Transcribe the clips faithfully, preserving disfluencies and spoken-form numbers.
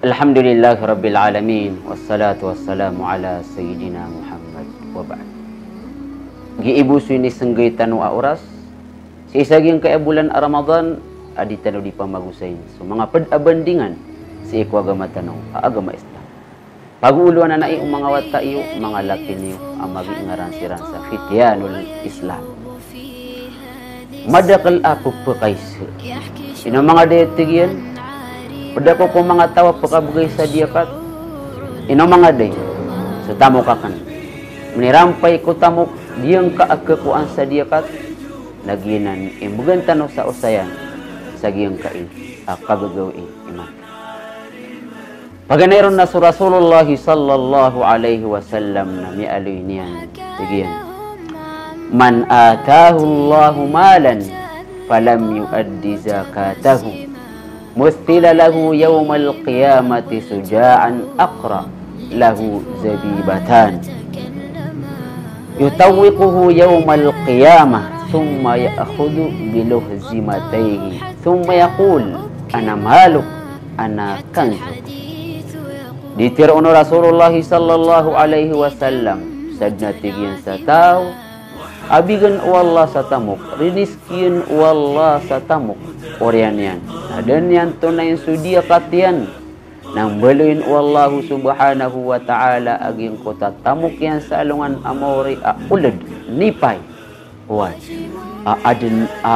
Alhamdulillahi Rabbil Alamin, wassalatu wassalamu ala Sayyidina Muhammad wa ba'd. Giya bo so inisenggay tano a oras, sii sa giyangkai a bolan a Ramadan, a di tano di pamagosayn so manga ped a bandingan sii ko agama tano a agama Islam. Pagooloan anan i o manga wata iyo, manga laki niyo, a magingaran siran sa fityanul Islam. Madakel a pepekaisa. Ino manga day, tig iyan, ped ako ko manga taw a pekabegay sa diyakat. Ino manga day, so tamok aken, minirampay ko tamok giyangka a kekowaan sa diyakat, na giyanan i mbegan tano sa osayan sa giyangkai a kagagawii imanto. Paganay ron na so Rasulullah sallallahu alaihi wasallam na miyaaloy niyan, tig iyan, "Man atahu Allahu malan falam yuaddi zakatahu, muthila lahu yawmal qiyamati shuja'an aqra lahu zabibatan, yutawwiquhu yawmal qiyamah, thumma ya'khudhu biluhzimatayhi, thumma yaqul, ana maluk, ana kanzuk." Di tero o Rasulullah sallallahu alaihi wasallam, sadn a tig iyan sa taw a bigan o Allah sa tamok, rinizkiyan o Allah sa tamok, oriyan iyan na da niyan tonayn so diyakat iyan, na mbaloyin o Allah subhanahu wa ta'ala a giyangkoto a tamok iyan sa alongan a maori a oled, nipay. Oway. A, aden a,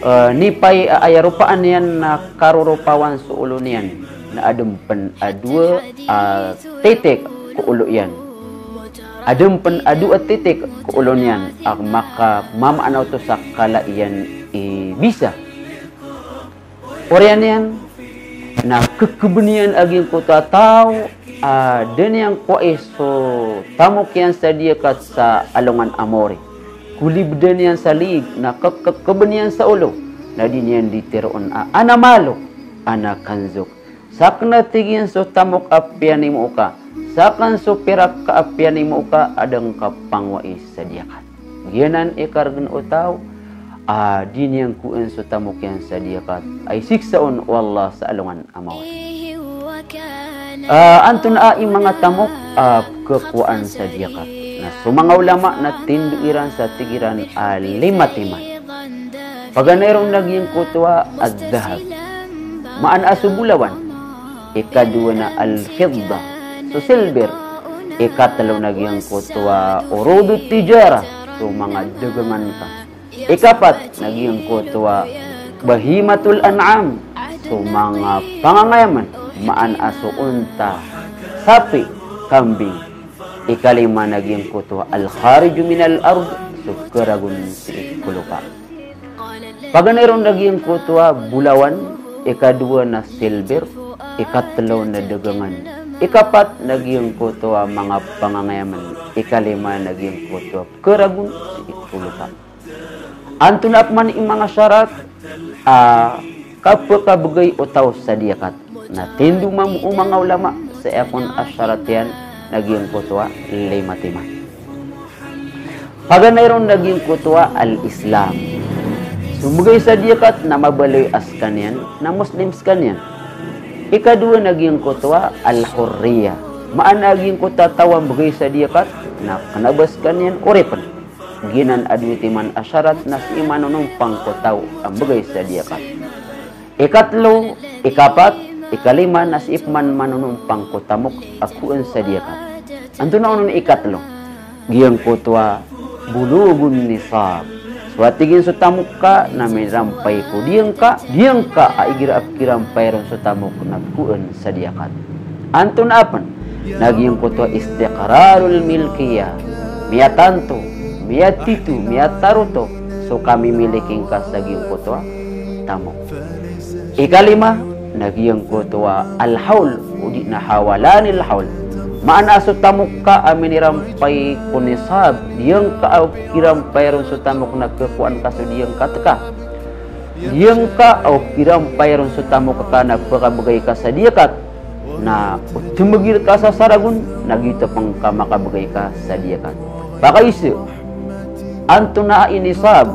eh, nipay a aya ropaan iyan na karoropawan so olo niyan, na aden pen a dowa a titik ko olo iyan. Aden pen a dowa a titik ko olo niyan a makamamaan oto sa kala iyan i bisa. Oriyan iyan na kekeben iyan a giyangkoto a taw a da niyan kowai so tamok iyan sa diyakat sa alongan a maori. Kolibeden iyan sa liig na kekekeben iyan sa olo. Na di niyan di teroon a, ana maluk, ana kanzuk. Saken, a tig iyan, so tamok a piyanimo ka, saken so pirak ka a piyanimo ka a da ngka pangowai sa diyakat. Giyanan i karegen o taw a di niyan kowan so tamok iyan sa diyakat a isiksa on o Allah sa alongan a maori. Ah, antonaa i manga tamok a pekekowaan sa diyakat? Na so manga ulama na tindo iran sa tig iran a lima timan. Paganay ron na giyangkoto a adh-dhahab, maana a so bolawan. Ikadowa na al-fiddah, so silver. Ikatelo na giyangkoto a urudut tijarah, so manga dagangan ka. Ikapat na giyangkoto a bahimatul an'am, so manga pangangayaman, maana a so onta, sapi, kambing. Ikalima na giyangkoto a al-khariju minal ard, so keragon sii ko lopa. Paganay ron na giyangkoto a bolawan, ikadowa na silver, ikatelo na dagangan, ikapat na giyangkoto a manga pangangayaman, ikalima na giyangkoto a keragon sii ko lopa. Antonaa pman i manga sharat a kapekabegay o taw sa diyakat? Na tindo mambo o manga ulama sa aya kon a sharat iyan na giyangkoto a lima timan. Paganay ron na giyangkoto a al-Islam. So mbegay sa diyakat na mabaloy a sekaniyan na Muslim sekaniyan. Ikadowa na giyangkoto a al-hurriyah. Maana a giyangkoto a taw a mbegay sa diyakat na kena ba sekaniyan oripen. Giyanan a dowa timan a sharat na sii manonompang ko taw a mbegay sa diyakat. Ikatelo, ikapat, ikalima na sii pman manonompang ko tamok a kowaan sa diyakat. Antonaa onon i ikatelo? Giyangkoto a bulughun nisab. So a tig iyan so tamok ka na minirampay ko diyangka, diyangka a igira a pekirampay ron so tamok na kowaan sa diyakat. Antonaa pen? Na giyangkoto a istiqrarul milkiyah, miyatanto, miyatito, miyataroto so kamimiliki ngka sa giyangkoto a tamok. Ikalima na giyangkoto a al-hawl, odi na hawalanil hawl. Maana a so tamok ka a minirampay ko nisab, diyangka a pekirampay ron so tamok na kekowaan ka so diyangka teka. Diyangka a pekirampay ron so tamok ka na pekabegay ka sa diyakat, na o temegir ka sa saragon, na giyoto pen ka makabegay ka sa diyakat. Pakaisa, Antonaa i nisab,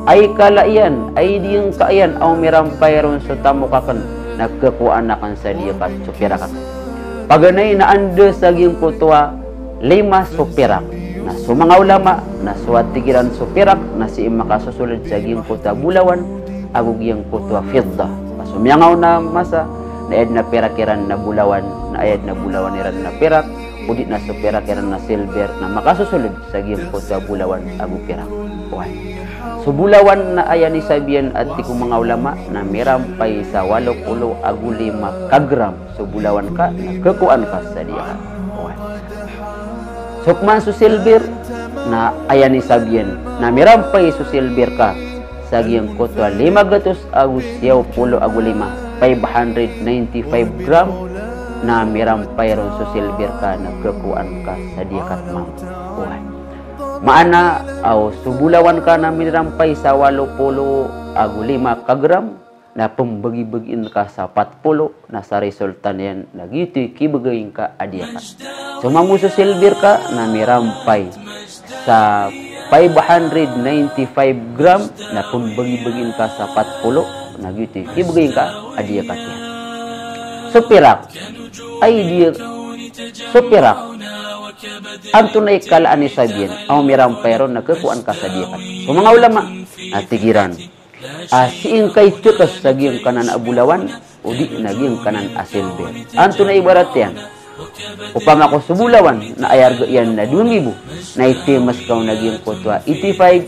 ay kala iyan, ay diyangka iyan, a o mirampay ron so tamok aken, na kekowaan aken sa diyakat so pirak aken. Paganay na anda sa giyangkoto a lima so pirak. Na so manga ulama, na so a tig iran so pirak, na sii makasosoled sa giyangkoto a bolawan, ago giyangkoto a fiddah. Ka so miyangaona a masa, na aya den a pirak iran na bolawan, na aya den a bolawan iran na pirak, odi na so pirak iran na silver, na makasosoled sa giyangkoto a bolawan ago pirak. Oway. So bolawan na aya nisab iyan a tig o manga ulama, na mirampay sa walo polo ago lima ka gram so bolawan ka, na kekowaan ka sa diyakat. Oway. So peman so silver, na aya nisab iyan, na mirampay so silver ka sa giyangkoto a lima gatos ago siyaw polo ago lima, five hundred ninety-five gram, na mirampay ron so silver ka, na kekowaan ka sa diyakat mambo. Oway. Maana, aw, so bolawan ka na mirampay sa walo polo ago lima ka gram, na pembagi-bagiin ka sa pat polo, na sa resulta niyan na giyoto i kibegay ngka a diyakat. So mambo so silver ka na mirampay sa five hundred ninety-five gram, na pembagi-bagiin ka sa pat polo, na giyoto i kibegay ngka a diyakat iyan. So pirak, ay diya, so pirak, antonaa i kala a nisab iyan, a o mirampay ron na kekowaan ka sa diyakat. So manga ulama, na tig iran a sii ngka i tekes sa giyangkanan a bolawan, odi na giyangkanan a silver. Antonaa i ibarat iyan? Opama ko so bolawan na aya arga iyan na dowa nggibo, na itimes ka on a giyangkoto a eighty-five,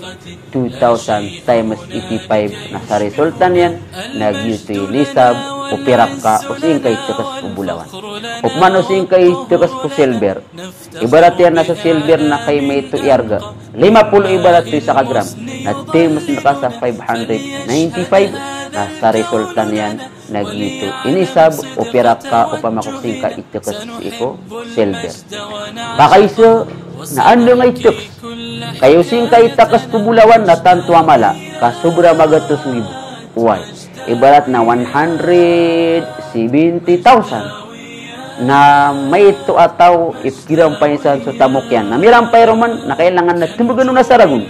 two thousand times eighty-five, na sa resulta niyan na giyoto i nisab o pirak ka o sii ngka i tekes ko bolawan. Opama o sii ngka i tekes ko silver, ibarat iyan na so silver na kay maito i arga lima polo, ibarat so isa ka gram, na times ngka sa five hundred ninety-five, na sa resulta niyan na giyoto i nisab o pirak ka opama ko sii ngka i tekes sii ko silver. Pakaiza na anda nga i tekes, kagiya o sii ngka i tekes ko bolawan na tanto a mala ka sobra magatos nggibo. Oway. Ibarat na one hundred seventy thousand. Na maito a taw i pekirampay san so tamok iyan. Na mirampay ron man, na kailangan na tembegen on a saragon.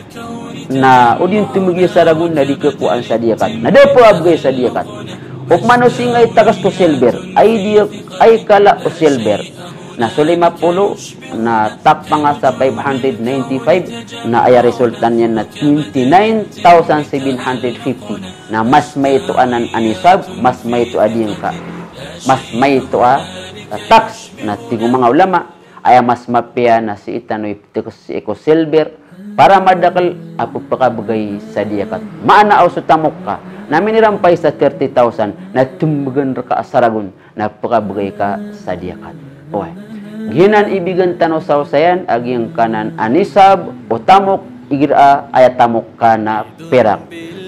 Na o di on tembegi a saragon na di kekowaan sa diyakat. Na da pekabegay sa diyakat. Opama o sii ngka i tekes ko silver, ay diya, ay kala o silver. Na so lima polo, na takpa nga sa five hundred ninety-five, na aya resulta niyan na twenty-nine thousand seven hundred fifty. Na mas maito anan a nisab, mas maito a diyangka, mas maito a, a tax, na tig o manga ulama, aya mas mapiya na sii tano i tekes sii ko silver, para madakel a pepekabegay sa diyakat. Maana aw so tamok ka na minirampay sa thirty thousand, na tembegen reka a saragon, na pekabegay ka sa diyakat. Oway. Giyanan i bigan tano sa osayan a giyangkanan a nisab o tamok, igira a aya tamok ka na pirak.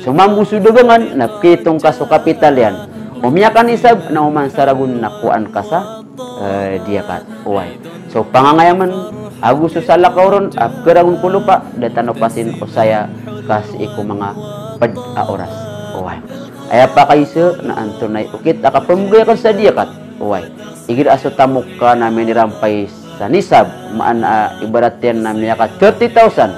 So mambo so dagangan na pekiitong ka so kapital iyan. O miyakanisab na oman saragon na kowaan ka sa, eh, diyakat. Oway. So pangangayamen ago so salakaw ron a pekeragon ko lopa, da tano pasin osaya ka sii ko manga ped a oras. Oway. Aya pakaiza na antonaa i okit a kapembegay aken sa diyakat. Oway. Igira a so tamok ka na minirampay sa nisab, maana a ibarat iyan na miyaka thirty thousand,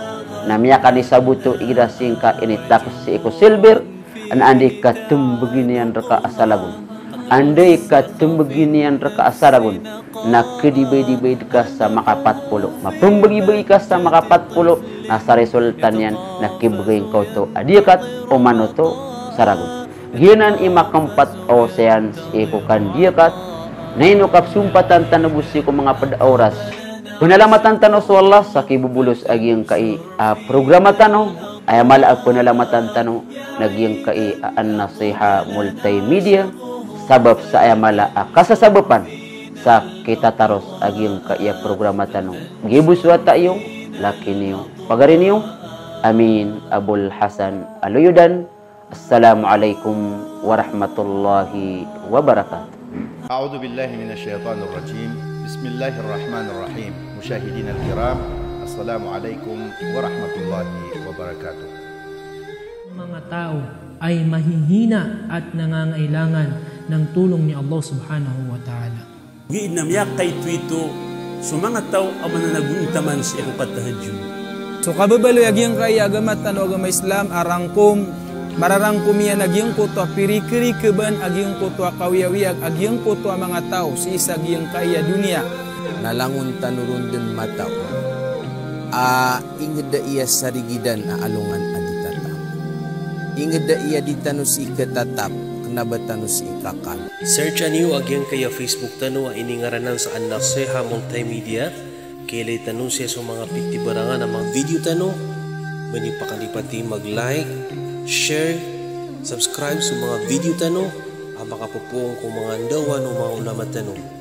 na miyakanisab oto igira sii ngka initekes sii ko silver, na anda i katembegi niyan reka a saragon. Anda i katembegi niyan reka a saragon, na kedibayd-ibayd ka sa makapat polo. Mapembegi-begi ka sa makapat polo, na sa resulta niyan na kibegay ngka oto a diyakat, oman oto saragon. Giyanan i makempat a osayan sii ko kandiyakat, na ino kapsompatan tano bo sii ko manga ped a oras. Penalamatan tano so Allah sa kibobolos a giyangkai a programa tano, aya mala a penalamatan tano na giyangkai a An-Nasiha Multimedia, sabap sa aya mala a kasasabapan sa kitataros a giyangkai a programa tano. Giya bo so wata iyo, laki niyo, pagari niyo. Amin. Abul Hasan Aloyodan. Assalamu alaikum warahmatullahi wabarakatuh. أعوذ بالله من الشيطان الرجيم. بسم الله الرحمن الرحيم. مشاهدينا الكرام، السلام عليكم ورحمة الله وبركاته. Manga tao ay mahihina at nangangailangan ng tulong ni Allah Subhanahu wa Ta'ala. Giya na miyakaito-ito so manga tao a mananagontaman sii ko katahajud. So kababaloy a giyangkaya agama tano a agama Islam a rangkom, mararangkom iyan a giyangkoto a pirikerikeban a giyangkoto a kawiyawiyag a giyangkoto a manga taw sii sa giyangkaya doniya. Na langon tano ron den matao a inged a aya sarigidan a alongan a di tatap. Inged a aya di tano sii ketatap, kena ba tano sii kakal. Search aniyo a giyangkaya Facebook tano a iningaranan sa An-Naseha Multimedia. Kailay tano siya so manga pitibarangan a manga video tano. Ba niyo pakalipati mag-like, share, subscribe so manga video tano a makapopoon ko manga ndawan o manga ulama tano.